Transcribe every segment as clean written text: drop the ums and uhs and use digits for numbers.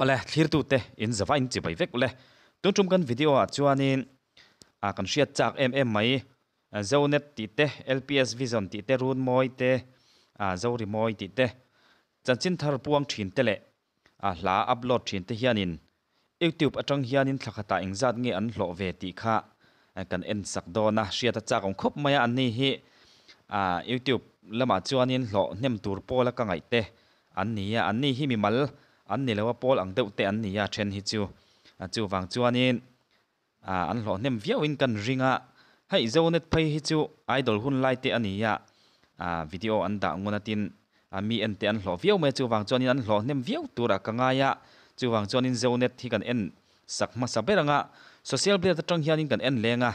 Awle, thlirtute in zava in chibai vek ule. Tun tum kan video ah chuanin ah kan hriat chak em em mai Zonet tih te, LPS Vision tih te, Runmawi te, ah Zorimawi tih te, chanchin thar puang thin te leh ah hla upload thin te hianin YouTube atang hianin thla khatah engzat nge an hlawh ve tih kha kan en sak dawn a, hriat a chak awm khawp mai a, anni hi ah YouTube lamah chuanin hlawh hnem tur pawla ka ngaih te An ni a, anni hi mimal an ni lo a, pawl ang deuh te an ni a, then hi chu chuvang chuanin an hlawh hnem viauin kan ring a, hei Zonet phei hi chu idol hun lai te a ni a, video an dah ngun a tin mi en te an hlawh viau mai a, chuvang chuanin an hlawh hnem viau turah ka ngai a, chuvang chuanin Zonet hi kan en sak hmasa ber ang a, social blade atang hianin kan en leng a,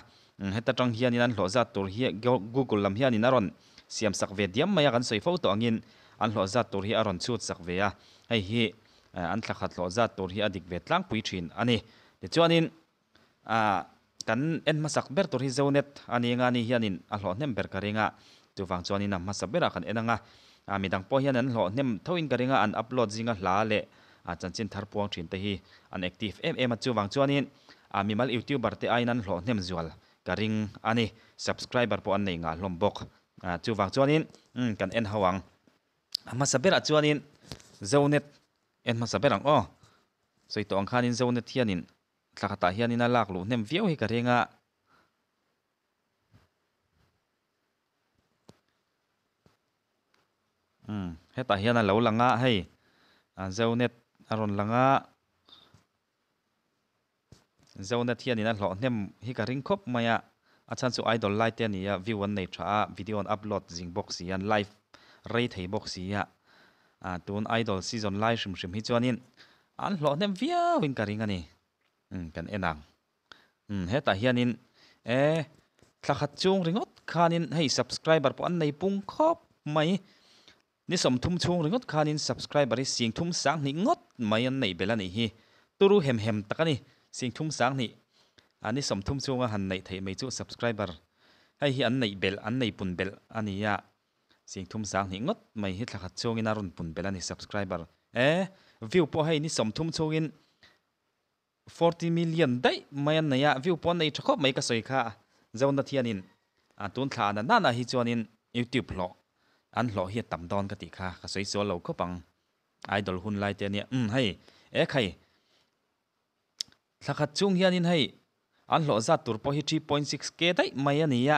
heta tang hianin an hlawh zat tur hi Google lam hianin a rawn siam sak ve diam mai a, kan sawi fo tawh angin an hlawh zat tur hi a rawn chhut sak ve a, hei hi an thla khat hlawh zat tur hi a dik ve tlangpui thin a ni. Tichuanin kan en hmasak ber tur hi Zonet a ni anga ni hianin a hlawh hnem ber ka ring a, chuvang chuanin a hmasa berah kan en ang a, midang pawh hian an hlawh hnem thoin ka ring a, an upload zinga hla leh A chanchin thar puang thin te hi an active em em a, chuvang chuanin a mimal youtuber te aiin an hlawh hnem zual ka ring a ni, subscriber pawh an nei ngah hlawm bawk. Chuvang chuanin kan en ho ang. A hmasa berah chuanin Zonet en hmasa ber ang aw. Sawi tawh ang khanin Zonet hianin thla khatah hianin a lak luh hnem viau hi ka ring a. Umm hetah hian a lo lang a hei a zonet a rawn lang a zonet hianin a hlawh hnem hi ka ring khawp mai a a chhan chu idol lai te a ni a view an nei tha a video an upload zing bawk si a an live rei thei bawk si a ah tun idol season lai hrim hrim hi chuanin an hlawh hnem viau in ka ring a ni umm kan en ang. Umm hetah hianin e thla khat chung ringawt khanin hei subscriber pawh an nei pung khawp mai ni sawmthum chhung ringawt khanin subscriber hi singthum sanghnih ngawt mai an neih belh a nih hi turu hem hem tak a ni singthum sanghnih a ni sawmthum chhunga han neih theih mai chu subscriber hei hi an neih belh an nei pun belh a ni a singthum sanghnih ngawt mai hi thla khat chhungin a rawn pun belh a ni subscriber e view pawh hei ni sawmthum chhungin 40 million daih mai an nei a, view pawh an nei tha khawp mai ka sawi kha Zonet hianin tun thla na nana hi chuanin YouTube hlawh an hlawh hi a tam dawn ka tih kha ka sawi sual lo khawp ang idol hun lai te ania umm hei e khai thla khat chung hianin hei an hlawh zat tur pawh hi 3.6 k daih mai a ni a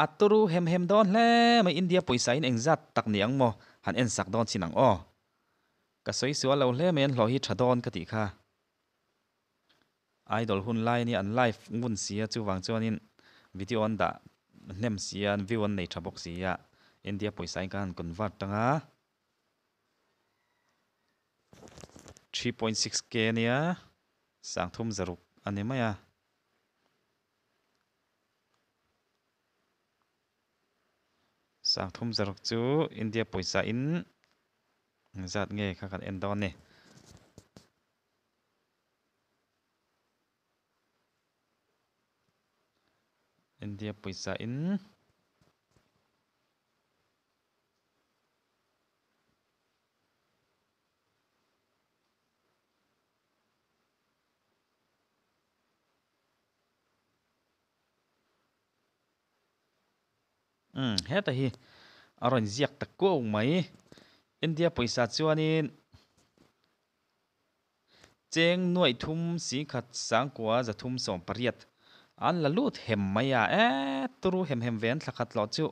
a turu hem hem dawn hle mai India pawisa in engzat tak ni ang maw han en sak dawn chin ang aw. Ka sawi sual lo hle mai an hlawh hi tha dawn ka tih kha. Idol hun lai ania an live ngun sia chuvang chuanin video an dah hnem sia an view an nei tha bawk sia India pawisa in khan an convert tang a 3.6k ania sangthum zaruk a ni mai a. Sangthum zaruk chu India pawisa in Engzat nge kha kan en dawn ni. India pawisa in Umm heta hi a rawn ziak ta kuau mai. India pawisa chuanin cheng nuaih thum si khat sangkua za thum sawm pariat an la lut hem mai a e turu hem hem ve an thla khat loh chu.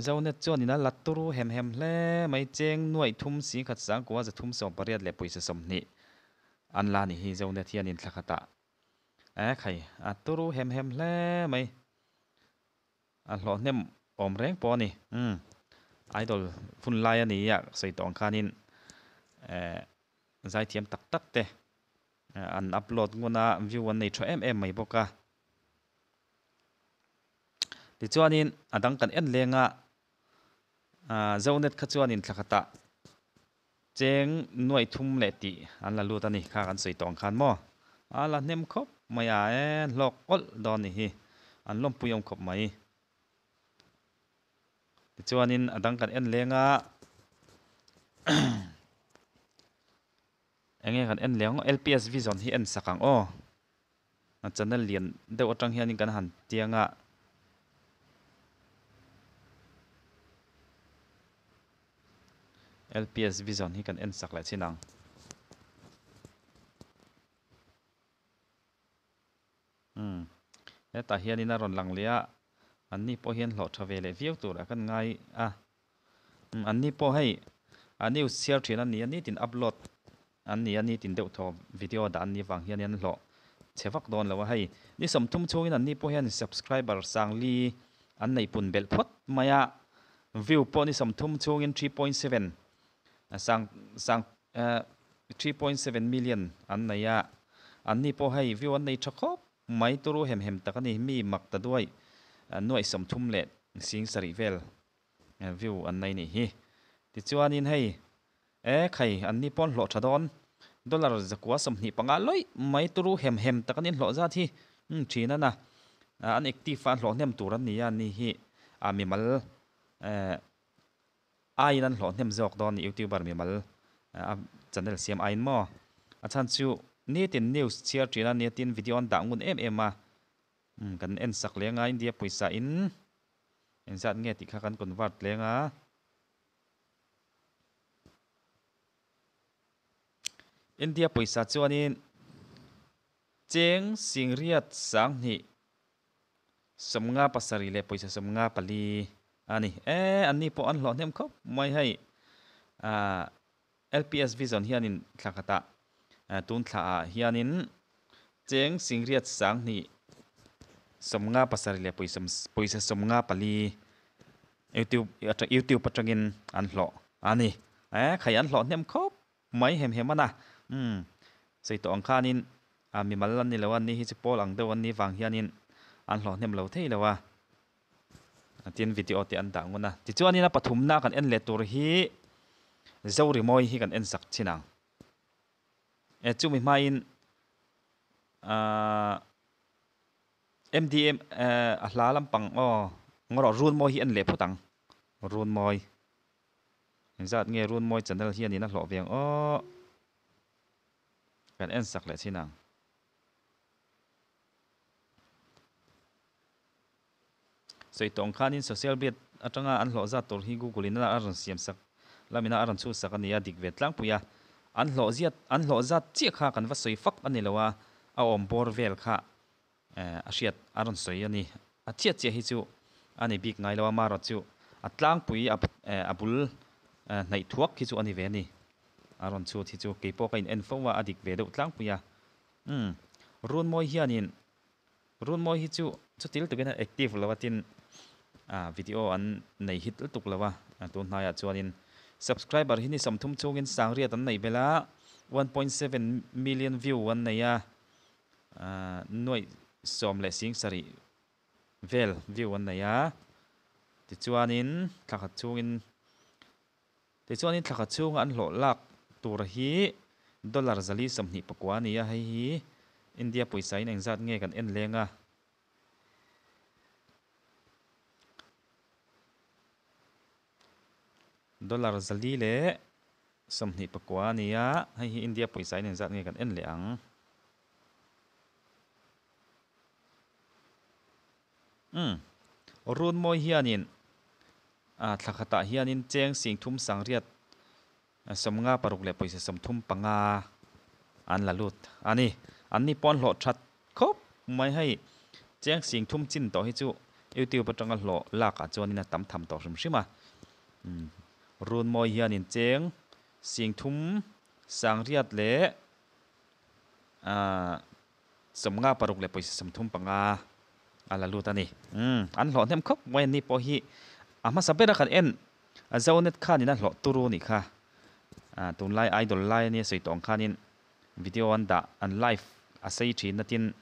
Zonet chuanin a la turu hem hem hle mai cheng nuaih thum si khat sangkua za thum sawm pariat leh pawisa sawmhnih an la ni hi Zonet hianin thla khatah E khai, a turu hem hem hle mai. A hlawh hnem awm reng pawh a ni. Umm, idol hun lai a ni a, sawi tawh ang khanin eh zaithiam tak tak te an upload ngun a, view an nei tha em em mai bawk a. Tichuanin a dang kan en leng a, Zonet kha chuanin thla khatah Cheng nuaih thum leh tih an la lut a ni kha kan sawi tawh ang khan maw? A la hnem khawp mai a e, hlawk awlh dawn ni hi, an lawmpui awm khawp mai. Tichuanin a dang kan en leng a, Enge kan en leh ang LPS Vision hi en sak ang aw. A channel lian deuh atang hianin kan han tiang a. LPS Vision hi kan en sak leh chin ang. Umm hetah hianin a rawn lang leh a, anni pawh hian hlawh tha ve leh viau turah kan ngai a. Umm anni pawh hei a news chhiar thin a ni a, nitin upload an ni a, nitin deuh thaw video dah an nih vang hianin an hlawh chhe vak dawn lo a. Hei ni 30 chhungin anni pawh hian subscriber sangli an neih pun belh phawt mai a, view pawh ni 30 chhungin 3.7 sang sang 3.7 million an nei a, anni pawh hei view an nei tha khawp mai turu hem hem tak a ni, mi mak ta duai nuaih 30 leh 7000 vel view an nei nih hi. Tichuanin hei e khai anni pawn hlawh tha dawn dollar 125 lawih mai turu hem hem tak a ni hlawh zat hi thin a na an active a hlawh hnem tur an ni a ni hi a mimal Aiin an hlawh hnem zawk dawn youtuber mimal a channel siam aiin maw? A chhan chu nitin news chhiar thin a nitin video an dah ngun em em a, umm kan en sak leng a India pawisa in engzat nge tih kha kan convert leng a. India pawisa chuanin cheng singriat 2000 57 leh pawisa 54 a ni. E, anni pawh an hlawh hnem khawp mai hei. Ah, LPS Vision hianin thla khatah tun thlaah hianin cheng singriat 2000 57 leh pawisa pawisa 54 YouTube YouTube atangin an hlawh a ni. E, khai an hlawh hnem khawp mai hem hem a na. Umm, sawi tawh ang khanin a mimal an ni lo a, ni hi chu pawl ang deuh an ni vang hianin an hlawh hnem lo thei lo a. Tin video te an dah ngun a. Tichuanin a pathumna kan en leh tur hi Zorimawi hi kan en sak thin ang. E chumi hmain ahh MDM a hla lampang aw ngawrawh Runmawi hi en leh phawt ang. Runmawi. Engzat nge Runmawi channel hianin a hlawh ve ang aw. Kan en sak leh thin ang. Sawi tawng khanin social media atanga an hlawh zat tur hi Google in a rawn siam sak lamina a rawn chhut sak a ni a, dik ve tlangpui a. An hlawh ziat an hlawh zat chiah kha kan va sawi fak a ni lo a, a awm bawr vel kha a hriat a rawn sawi a ni. A chiah chiah hi chu a ni bik ngai lo a, marawt chu a tlangpui a bul hnaih thuak hi chu a ni ve a ni. A rawn chhut hi chu keipawh ka in en fo a, a dik ve deuh tlangpui a. Umm, Runmawi hianin Runmawi hi chu chutil takin a active lo a tin video an nei hit lutuk lo a, tun hnaiah chuanin subscriber hi ni 30 chungin 8000 an neih belh a, 1.7 million view an nei a, nuaih 10 leh 7000 vel view an nei a, tichuanin thla khat chungin Tichuanin thla khat chhunga an hlawh lak tur hi dollar 429 a ni a, hei hi India pawisa in engzat nge kan en leng a. Dollar 429 a ni a, hei hi India pawisa in engzat nge kan en leh ang. Umm, Runmawi hianin ah thla khatah hianin cheng 30 856 leh pawisa 35 an la lut a ni. Anni pawn hlawh that khawp mai hei cheng 30 chin tawh hi chu YouTube atanga hlawh lakah chuanin a tam tham tawh hrim hrim a. Umm, Runmawi hianin cheng 30 800 leh ah 56 leh pawisa 35 a la lut a ni. Umm, an hlawh hnem khawp mai ani pawh hi a hmasa ber a kan en a Zonet khanin a hlawh turu nih kha. Ah, tunlai idol lai ania sawi tawh ang khanin video an dah an live a sei thin a tin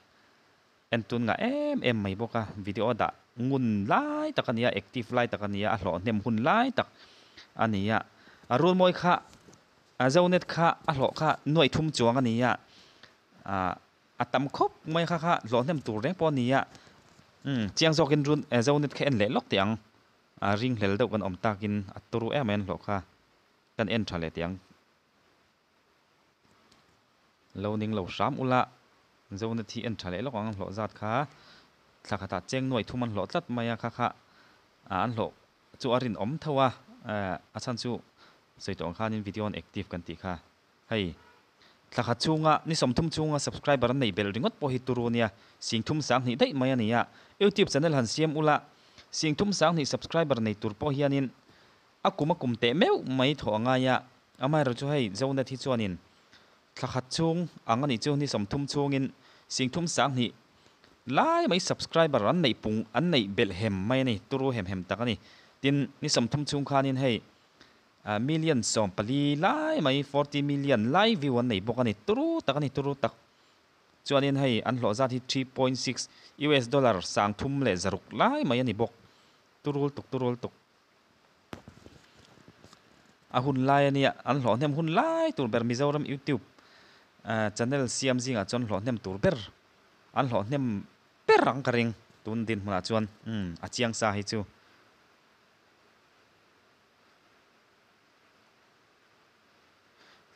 en tun ngah em em mai bawk a, video a dah ngun lai tak a nia, active lai tak a nia, a hlawh hnem hun lai tak a nia. A Runmawi kha a Zonet kha a hlawh kha nuaih thum chuang a nia. Ah, a tam khawp mai kha kha hlawh hnem tur reng pawh a ni a. Umm, chiang zawkin run eh Zonet kha en leh lawk teh ang. A ring hlel deuh kan awm takin a turu em mai an hlawh kha kan en tha leh teh ang. Lo ning lo hram ula Zonet hi en tha leh lawk ang an hlawh zat kha thla khatah cheng nuai thum an hlawh tlat mai a kha kha an hlawh chu a rinawm tho a a chhan chu sawi tawh ang khanin video an active kan tih kha hei thla khat chhunga ni sawmthum chhunga subscriber an nei belh ringawt pawh hi turu nia singthum sanghnih daih mai a ni a youtube channel han siam ula singthum sanghnih subscriber nei tur pawh hianin a kum a kum teh meuh mai thawh a ngai a amaherawhchu chu hei Zonet hi chuanin Thla khat chhung ang a nih chu ni 30 chhungin 30 sanghnih lai mai subscriber an neih pung an neih belh hem mai a ni, turu hem hem tak a ni. Tin, ni 30 chhung khanin hei million 14 lai mai, 40 million lai view an nei bawk a ni, turu tak a ni, turu tak. Chuanin hei an hlawh zat hi 3.6 US dollar 306 lai mai a ni bawk, turul tuk turul tuk. A hun lai a nia, an hlawh hnem hun lai tur ber Mizoram YouTube channel siam zingah chuan hlawh hnem tur ber, an hlawh hnem ber ang ka ring tun dinhmunah chuan umm a chiang sa hi chu.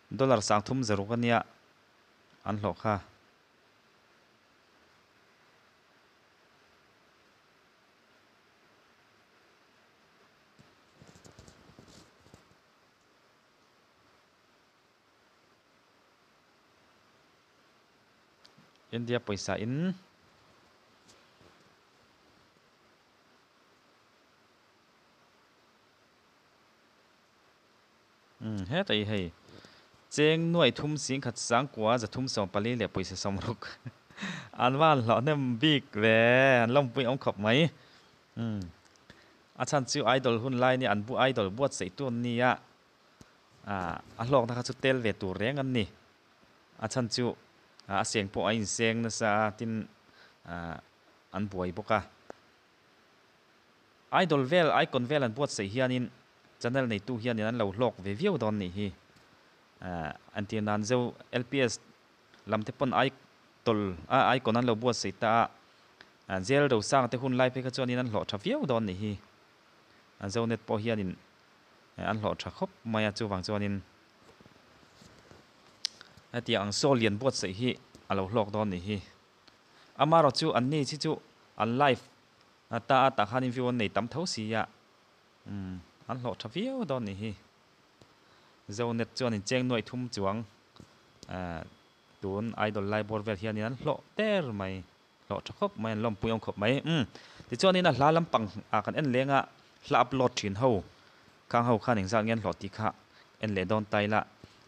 Dollar 306 a nia an hlawh kha. India pawisa in umm heta hi hei cheng nuai thum singkhat sangkua zathum 14 leh pawisa 60 an van hlawh hnem bik ve an lawmpui awm khawp mai. Umm. A chhan chu idol hun lai nia an bu idol buatsaih tu an nia ah a hlawkna kha chu tel ve tur reng an ni. A chhan chu a seng pawh a inseng nasa a tin ah an buai bawk a. Idol vel icon vel an buatsaih hianin channel neitu hianin an lo hlawk ve viau dawn nih hi. Ah entir nan zeu LPS lam te pawn idol a icon an lo buatsaih ta a. Jail rosang te hun lai phei kha chuanin an hlawh tha viau dawn nih hi. Zonet pawh hianin an hlawh tha khawp mai a, chuvang chuanin hetiang ang saw lian buatsaih hi a lo hlawk dawn nih hi. Amaherawh chu an ni chi chu an live ta a tah khanin view an nei tam tho si a, an hlawh tha viau dawn nih hi. Zonet chuanin cheng nuaih thum chuang tun idol lai bawr vel hianin an hlawh der mai. Hlawh tha khawp mai, an lawmpui awm khawp mai. Umm, tichuanin a hla lampang ah kan en leng a, hla upload thin ho, khang ho khan engzat nge an hlawh tih kha en leh dawn ta ila.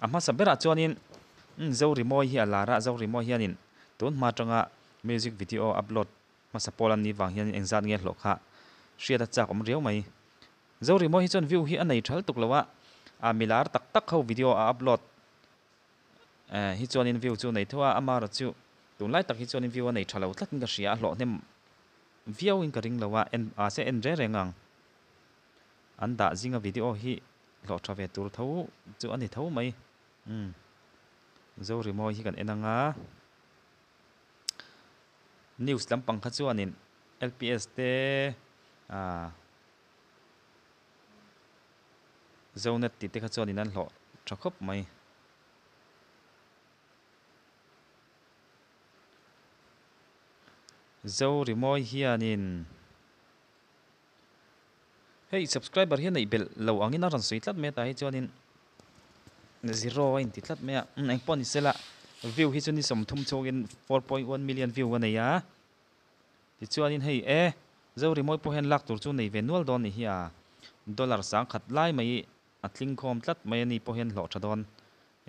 A hmasa berah chuanin umm Zorimawi hi a lar a, Zorimawi hianin tun hma atanga music video upload hmasa pawl an nih vang hianin engzat nge hlawh kha hriat a chak awm riau mai. Zorimawi hi chuan view hi a nei thal tuk lo a, a milar tak tak ho video a upload Eh hi chuanin view chu nei tho a, amaherawh chu tunlai tak hi chuanin view a nei tha lo tlatin ka hria a, hlawh hnem viauin ka ring lo a, en ah se en reng reng ang. An dah zinga video hi hlawh tha ve tur tho chu a ni tho mai. Umm Zorimawi hi kan en ang a, news lampang kha chuanin LPS te ah Zonet tih te kha chuanin an hlawh tha khawp mai. Zo rimawi hianin hei subscriber hi a neih belh lo angin a rawn sawi tlat mai a tah hi chuanin zero a inti tlat mai a engpawh ni sela view hi chu ni 30 chhungin 4.1 million view a nei a. Tichuanin hei e, Zorimawi pawh hian lak tur chu nei ve nual dawn nih hi a, dollar 1000 lai mai a tling khawm tlat mai a ni pawh hian hlawh tha dawn.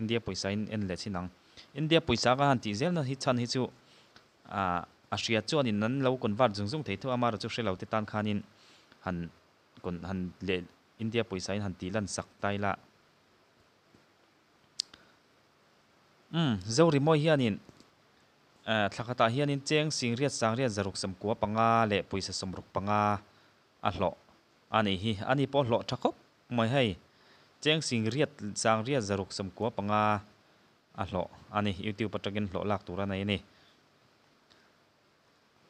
India pawisa in en leh chin ang. India pawisa ka han tih zelna hi chhan hi chu a hria chuanin an lo convert zung zung thei tho a, amaherawhchu hre lo te tan khanin han han leh India pawisa in han tih lan sak ta ila. Umm, Zorimawi hianin Thla khatah hianin cheng singriat sangriat zaruk 95 leh pawisa 65 a hlawh a nih hi. A ni pawh hlawh tha khawp mai hei. Cheng singriat sangriat zaruk 95 a hlawh a ni. YouTube atangin hlawh lak tur a nei a ni.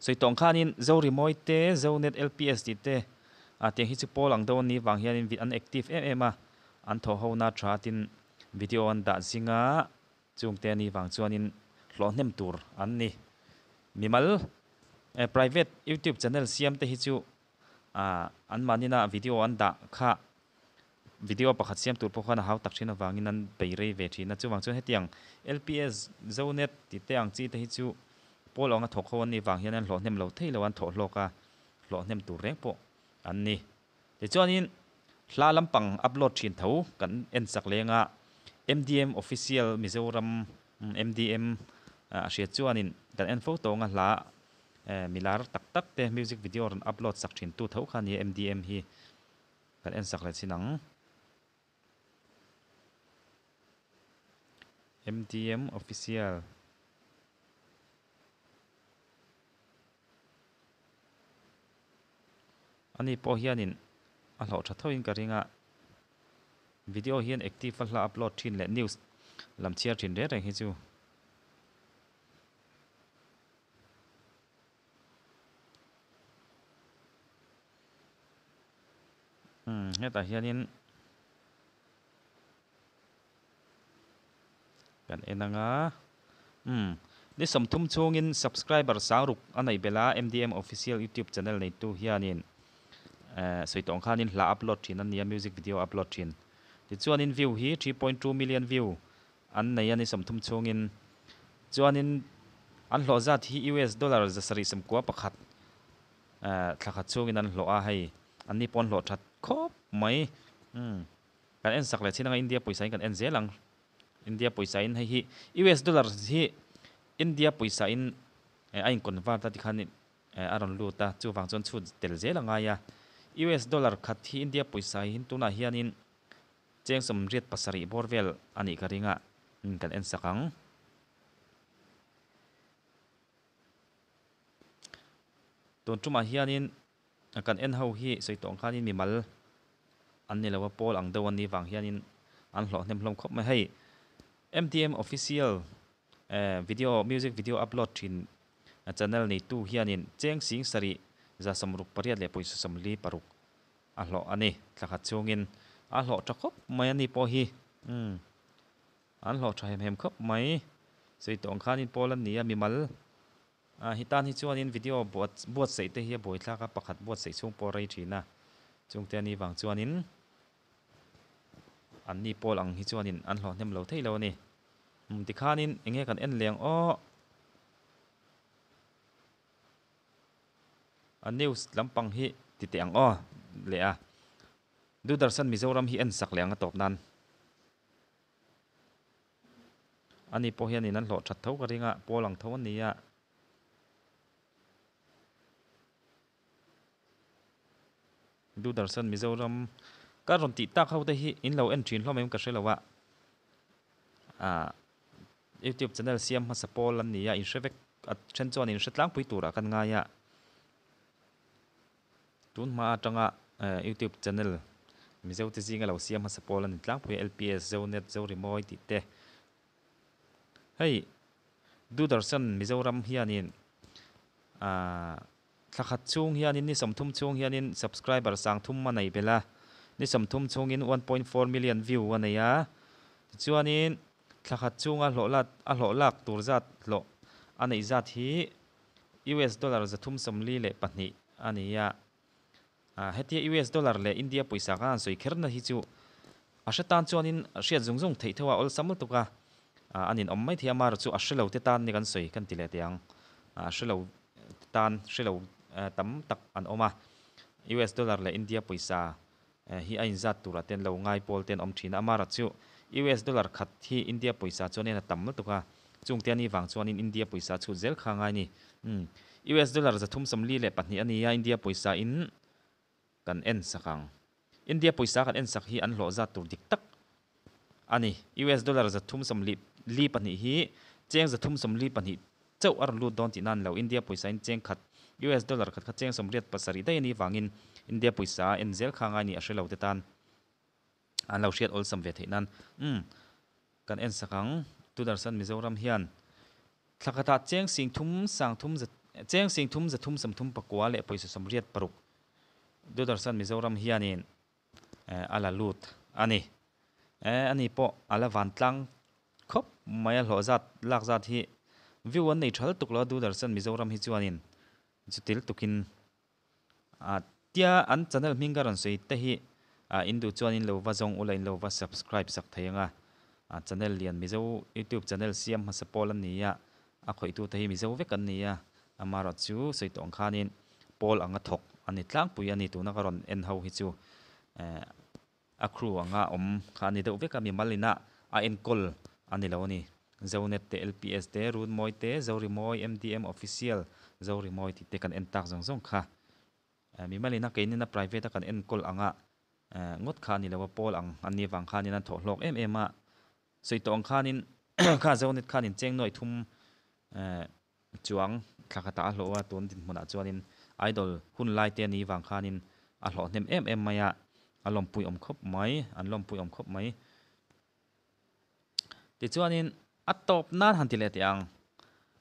Sawi tawng khanin Zorimawi te, Zonet LPS tih te ah tiang hi chu pawl ang deuh an nih vang hianin an active em em a, an thawh ho na tha tin video an dah zinga. Chungte a nih vang chuanin hlawh hnem tur an ni. Mimal private youtube channel siam te hi chu an mahni na video an dah kha video pakhat siam tur pawh khan a hau tak thin avangin an bei rei ve thin a. Chuvang chuan hetiang LPS, Zonet tih te ang chi te hi chu pawl anga thawk ho an nih vang hian an hlawh hnem lo thei lo a, an thawh hlawk a, hlawh hnem tur reng pawh an ni. Tichuanin hla lampang upload thin tho kan en chak leng a, MDM Official Mizoram MDM a hriat chuanin kan en fo tawng a hla milar tak tak te music video rawn upload sak thin tu tho kha a ni a MDM hi kan en sak leh chin ang. MDM Official. Ani pawh hianin a hlawh tha thoin ka ring a, video hian active a hla upload thin leh news lam chhiar thin reng reng hi chu. Umm hetah hianin Kan en anga umm ni 30 chhungin subscriber sang ruk a neih belh a MDM official youtube channel neitu hianin eh sawi tawh ang khanin hla upload thin a nia music video upload thin tichuanin view hi 3.2 million view an nei a ni 30 chhungin chuanin an hlawh zat hi US dollar 791 eh thla khat chhungin an hlawh a hei anni pawh an hlawh that khawp mai umm. Kan en sak leh chin anga India pawisa in kan en zel ang. India pawisa in hei hi US dollar hi India pawisa in a in convert a tikhan a rawn lut a chuvang chuan chhut tel zel a ngai a. US dollar khat hi India pawisa hi tunah hianin cheng 87 bawr vel a nih ka ring a kan en sak ang. Tun tumah hianin Kan en ho hi sawi tawh ang khanin mimal an ni lo a, pawl ang deuh an nih vang hianin an hlawh hnem hlawm khawp mai. Hei MTM official video music video upload thin channel neitu hianin cheng sing sarih 68 leh pawisa 46 a hlawh a ni. Thla khat chhungin a hlawh tha khawp mai a ni pawh hi umm an hlawh tha hem hem khawp mai. Sawi tawh ang khanin pawl an ni a, mimal Ah hi tan hi chuanin video buat buatsaih te hi a buaithlak a, pakhat buatsaih chhung pawh a rei thin a, chungte a ni vang chuanin an ni pawl ang hi chuanin an hlawh hnem lo thei lo a ni. Umm tikhanin eng nge kan en leh ang aw. A news lampang hi ti teh ang aw leh a, Doordarshan Mizoram hi en sak leh ang a tawp nan. Ani pawh hianin an hlawh that tho ka ring a, pawl ang tho a ni a. Doordarshan Mizoram ka rawn tih tak ho te hi in lo en thin hlawm em ka hre lo a. Ah YouTube channel siam hmasa pawl an ni a, in hre vek a then chuan in hre tlangpui turah kan ngai a. Tun hma atanga YouTube channel Mizo te zinga lo siam hmasa pawl a ni tlangpui a, LPS, Zonet, Zorimawi tih te. Hei Doordarshan Mizoram hianin aah thla khat chhung hianin ni 30 chhung hianin subscriber 30 a nei belh a, ni 30 chhungin 1.4 million view a nei a, tichuanin thla khat chhunga hlawh lat a hlawh lak tur zat hlawh a neih zat hi US dollar 342 a ni a. Hetia US dollar leh India pawisa khan an sawi kherna hi chu a hre tan chuanin hriat zung zung theih theuh a awlsam lutuk a, a ninawm mai thei a, amaherawhchu chu a hre lo te tan ni kan sawi kan ti leh teh ang. A hre lo te tan hre lo tam tak an awm a, US dollar leh India pawisa hi a inzat turah te an lo ngai pawl te an awm thin a, amaherawhchu chu US dollar khat hi India pawisa chuanin a tam lutuk a, chungte a nih vang chuanin India pawisa chhut zel kha a ngai a ni. Umm US dollar 342 a ni a, India pawisa in kan en sak ang. India pawisa kan en sak hi an hlawh zat tur dik tak a ni. US dollar 342 hi cheng 342 chauh a rawn lut dawn tih nan lo. India pawisa in cheng khat US dollar khat kha cheng 87 daih a nih vangin India pawisa a en zel kha ngai ni a hre lo te tan an lo hriat awlsam ve theih nan umm kan en sak ang. Doordarshan Mizoram hian thla khatah cheng sing thum sang thum za cheng sing thum za thum sawm thum pakua leh pawisa 86 Doordarshan Mizoram hianin a la lut a ni. A ni pawh a la vantlang. khawp mai a hlawh zat lak zat hi view an nei tha lutuk lo a Doordarshan Mizoram hi chuanin chutil tukin ah tia an channel hming ka rawn sawi te hi ah in duh chuan in lo va zawng ula in lo va subscribe sak thei ang a ah channel lian Mizo youtube channel siam hmasa pawl an ni a a khawihtu te hi Mizo vek an ni a amaherawhchu sawi tawh ang khanin pawl anga thawk a ni tlangpui a ni tuna ka rawn en ho hi chu eh A crew anga awm kha a ni deuh vek a, mimal ina a enkawl a ni lo a ni. Zonet te, LPS te, Runmawi te, Zorimawi, MDM Official, Zorimawi tih te kan en tak zawng zawng kha. Mimal ina keinina private a kan enkawl anga ngawt kha a ni lo a, pawl ang an nih avang khanin an thawhhlawk em em a. Sawi tawh ang khanin kha Zonet khanin cheng nuai thum Chuang thla khatah a hlawh a, tun dinhmunah chuanin Idol hun lai te a ni vang khanin a hlawh hnem em em mai a, a lawmpui awm khawp mai, an lawmpui awm khawp mai. Tichuanin a tawp nan han ti leh teh ang,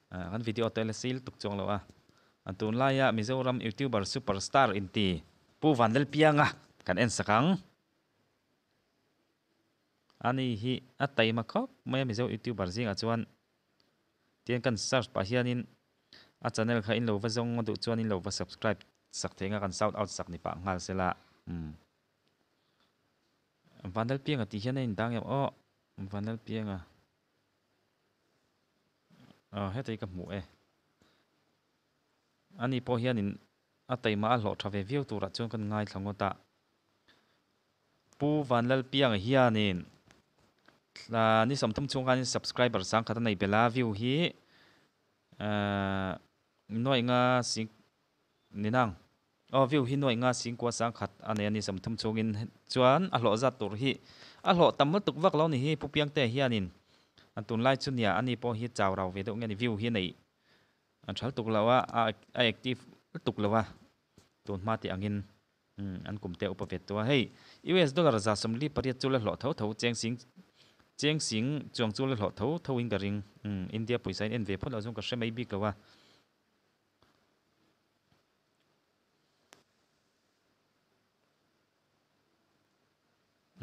kan video te la sil tuk chuang lo a, tunlaia Mizoram YouTuber superstar inti Pu Vanlalpianga kan en sak ang. Ani hi a taima khawp mai a Mizo YouTuber zingah chuan. Tiang kan search pah hianin a channel kha in lo va zawng a duh chuan in lo va subscribe sak thei anga kan shout out sak ni pah nghal sela umm Vanlalpianga tih hian a indang em aw Vanlalpianga aw hetah hi ka hmuh e ani pawh hianin a taima a hlawh tha ve viau turah chuan kan ngaithla ngawt a. Pu Vanlalpianga hianin ni 30 chhung khanin subscriber sangkhat a nei belh a, view hi nuaih nga sing ni nang aw view hi nuaih nga singkua sangkhat a nei a ni 30 chhungin chuan a hlawh zat tur hi a hlawh tam lutuk vak lo ni hi Pu Piangte hianin a tunlai chu nia ani pawh hi chau rau ve deuh nge ni view hi a neih a tha lutuk lo a a active lutuk lo a tun hma tih angin. Umm an kum te upa vet tawh a hei US dollar 148 chu la hlawh tho tho cheng sing cheng sing chuang chu la hlawh tho tho in ka ring umm India pawisa in en ve phawt loh chuan ka hre mai bik lo a.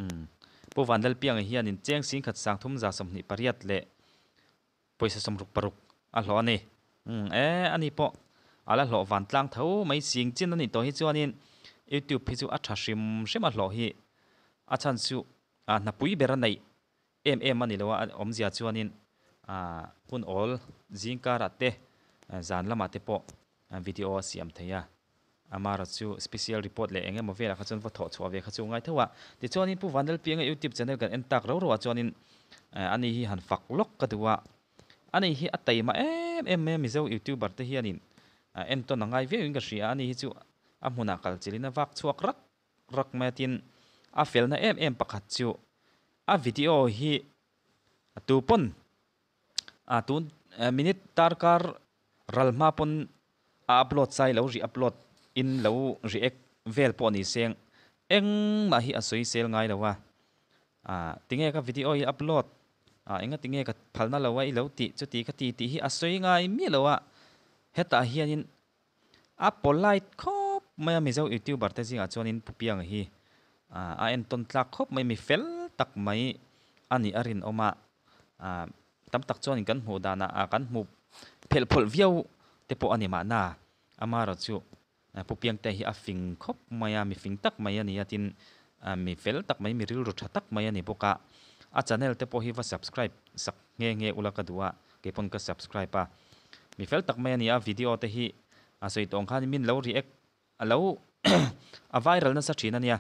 Umm Pu Vanlalpianga hianin cheng sing khat sang thum 128 leh Pawisa 66 a hlawh a ni. Umm e, ani pawh a la hlawh vantlang tho mai sing chin a nih tawh hi chuanin YouTube hi chu a tha hrim hrim a hlawh hi a chhan chu a hnapui ber a neih em em a ni lo a, awmzia chuanin ah hun awl zing karah te zan lamah te pawh video a siam thei a, Amara chu special report leh eng emaw velah kha chuan va thawh chhuah ve kha chu ngai theuh a. Tichuanin Pu Vanlalpianga YouTube channel kan en tak rau rauah chuanin ani hi han fak lawk ka duh a. Ani hi a taima em em mai a Mizo YouTuber te hianin entawn a ngai viauin ka hria a, ani hi chu a hmunah kal chilhin a vak chhuak rak rak mai a tin a felna em em pakhat chu a video hi tu pawn a tun minute darkar ral hma pawn a upload sai lo ri upload in lo react vel pawh ni seng engmah hi a sawi sel ngai lo a ah tinge ka video hi upload ah enga tinge ka phalna lo a i lo tih chuti ka ti tih hi a sawi ngai miah lo a hetah hianin a polite khawp mai a Mizo youtuber te zingah chuanin Pu Pianga hi a entawn tlak khawp mai mi fel tak mai a nih a rinawm a tam tak chuanin kan hmuh danah kan hmuh phelh phawlh viau te pawh a ni mahna amaherawh chu Pu Piangte hi a fing khawp mai a mi fing tak mai a ni a tin mi fel tak mai mi rilru tha tak mai a ni bawk a a channel te pawh hi va subscribe sak nghe nghe ula ka duh a kei pawn ka subscribe a mi fel tak mai a ni a video te hi a sawi tawng khan min lo react a lo a viral nasa thin a nia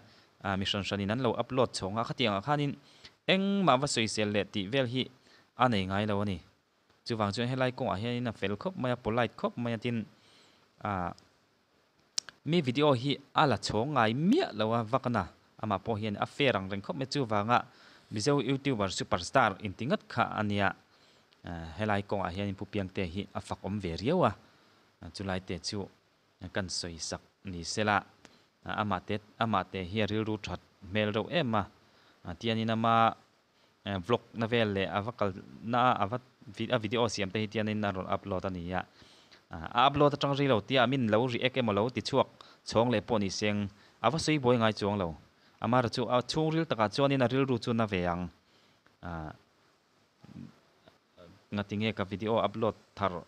mi hran hran in an lo upload chhawng a khatiang ah khanin engmah va sawisel leh tih vel hi a nei ngai lo a ni chuvang chuan helai kawngah hianin a fel khawp mai a polite khawp mai a tin ah mi video hi a la chhawng ngai miah lo a vak a na amah pawh hian a fair ang reng khawp mai chuvanga Mizo youtuber superstar inti ngat kha a nia helai kawngah hianin Pu Piangte hi a fak awm ve riau a chulai te chu kan sawi sak ni sela amah te amah te hi a rilru that hmel reuh em a tianin ama vlog na vel leh a va kal na a va a video siam te hi tianin a rawn upload a ni a a upload atang rih lo tia min lo react emaw lo ti chhuak chhawng leh pawh ni seng a va sawi buai ngai chuang lo amara chu a chhungril takah chuanin a rilru chu na ve ang. Ngatinge ka video upload thar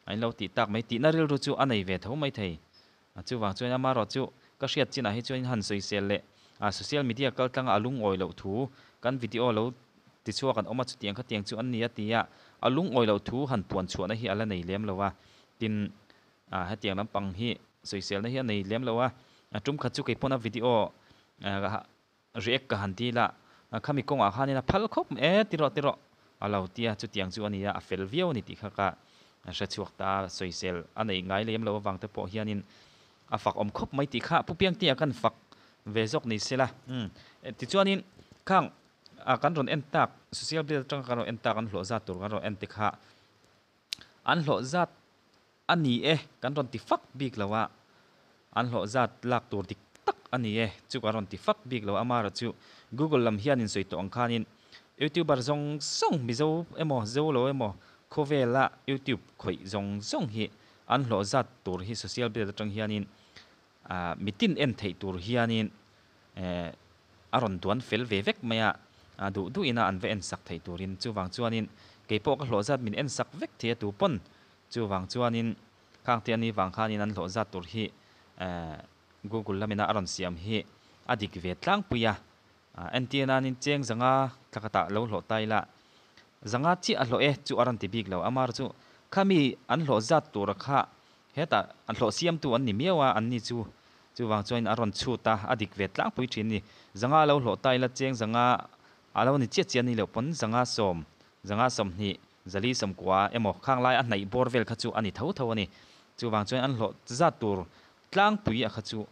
a in lo tih tak mai tihna rilru chu a nei ve tho mai thei. Chuvang chuan amaherawh chu ka hriat chinah hi chuan han sawisel leh social media kal tlanga a lungawi loh thu kan video lo tichhuak an awm a chutiang khatiang chu an ni a ti a, a lungawi loh thu han puan chhuahna hi a la nei lem lo a. Tin, hetiang lampang hi sawiselna hi a nei lem lo a, tum khat chu kei pawn a video React ka han ti la, khami kawngah khanin a phal khawp mai e, ti rawh ti rawh a lo ti a, chutiang chu a ni a, a fel viau a ni tih kha ka hre chhuak ta a, sawisel a neih ngai lem lo avang te pawh hianin a fak awm khawp mai tih kha Pu Piangtea kan fak ve zawk ni se la. Umm tichuanin khang kan rawn en tak social media atanga kan rawn en tak an hlawh zat tur kan rawn en te kha an hlawh zat A ni e, kan rawn ti fak bik lo a, an hlawh zat lak tur dik tak a ni e, chu kan rawn ti fak bik lo a, amaherawh chu Google lam hian in sawi tawh ang khanin YouTuber zawng zawng Mizo emaw Zo lo emaw khawvela YouTube khawih zawng zawng hi an hlawh zat tur hi social media atang hianin mitin en theih tur hianin a rawn duan fel ve vek mai a, duh duhina an va en sak theih turin chuvang chuanin keipawh ka hlawh zat min en sak vek thei a tu pawn Chuvang chuanin khang te ani vang khanin an hlawh zat tur hi Google lamina a rawn siam hi a dik ve tlangpui a. Entir nanin cheng zanga thla khatah lo hlawh ta ila, zanga chiah a hlawh e chu a rawn ti bik lo. Amar chu khami an hlawh zat tura kha hetah an hlawh siamtu an ni miau a, anni chu chuvang chuanin a rawn chhut a, a dik ve tlangpui thin a ni. Zanga lo hlawh ta ila cheng zanga a lo ni chiah chiah a ni loh pawn zanga sawm, zanga 20, Zali 90 emaw khang lai a hnaih bawr vel kha chu a ni tho tho a ni. Chuvang chuan an hlawh zat tur tlangpui a kha chu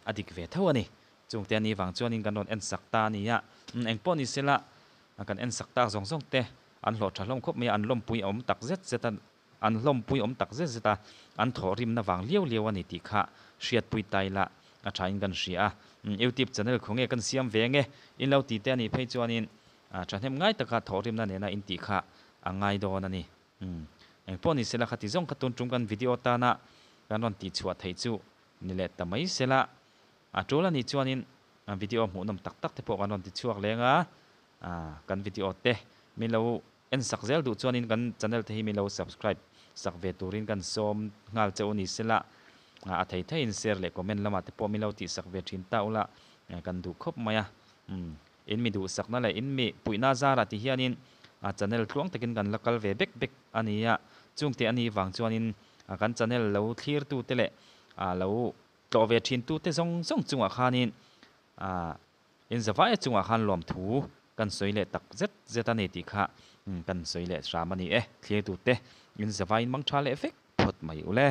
a dik ve tho a ni. Chungte a ni vang chuanin kan rawn en sak ta a ni a. Eng pawh ni sela kan en sak tak zawng zawng te an hlawh tha hlawm khawp mai a, an lawmpui a awm tak zet zet a, an hlawmpui awm tak zet zet a, an thawh rimna vang liau liau a ni tih kha hriatpui ta ila a thain kan hria a. Youtube channel khawnge kan siam ve nge in lo ti te a nih phei chuanin Thahnem ngai taka thawhrimna nena in tih kha a ngai dawn a ni. Umm. Engpawh ni sela khati zawng kha tun tum kan video tana kan rawn tih chhuah theih chu ni leh ta mai sela. A tul a nih chuanin video hmuhnawm tak tak te pawh kan rawn ti chhuak leng a, kan video te min lo en sak zel duh chuanin kan channel te hi min lo subscribe sak ve turin kan sawm nghal che u ni sela. A thei theiin share leh comment lamah te pawh min lo tih sak ve thin ta ula kan duh khawp mai a. Umm. In mi duhsakna leh in mi puihna zarah ti hianin a channel tluang takin kan la kal ve bek bek a ni a, chungte a nih vang chuanin kan channel lo thlirtute leh lo tlawh ve thintute zawng zawng chungah khanin in zavaia chungah khan lawmthu kan sawi leh tak zet zet a ni tih kha kan sawi leh hram a ni e. Thlirtute in zavaiin mang tha leh vek phawt mai ule.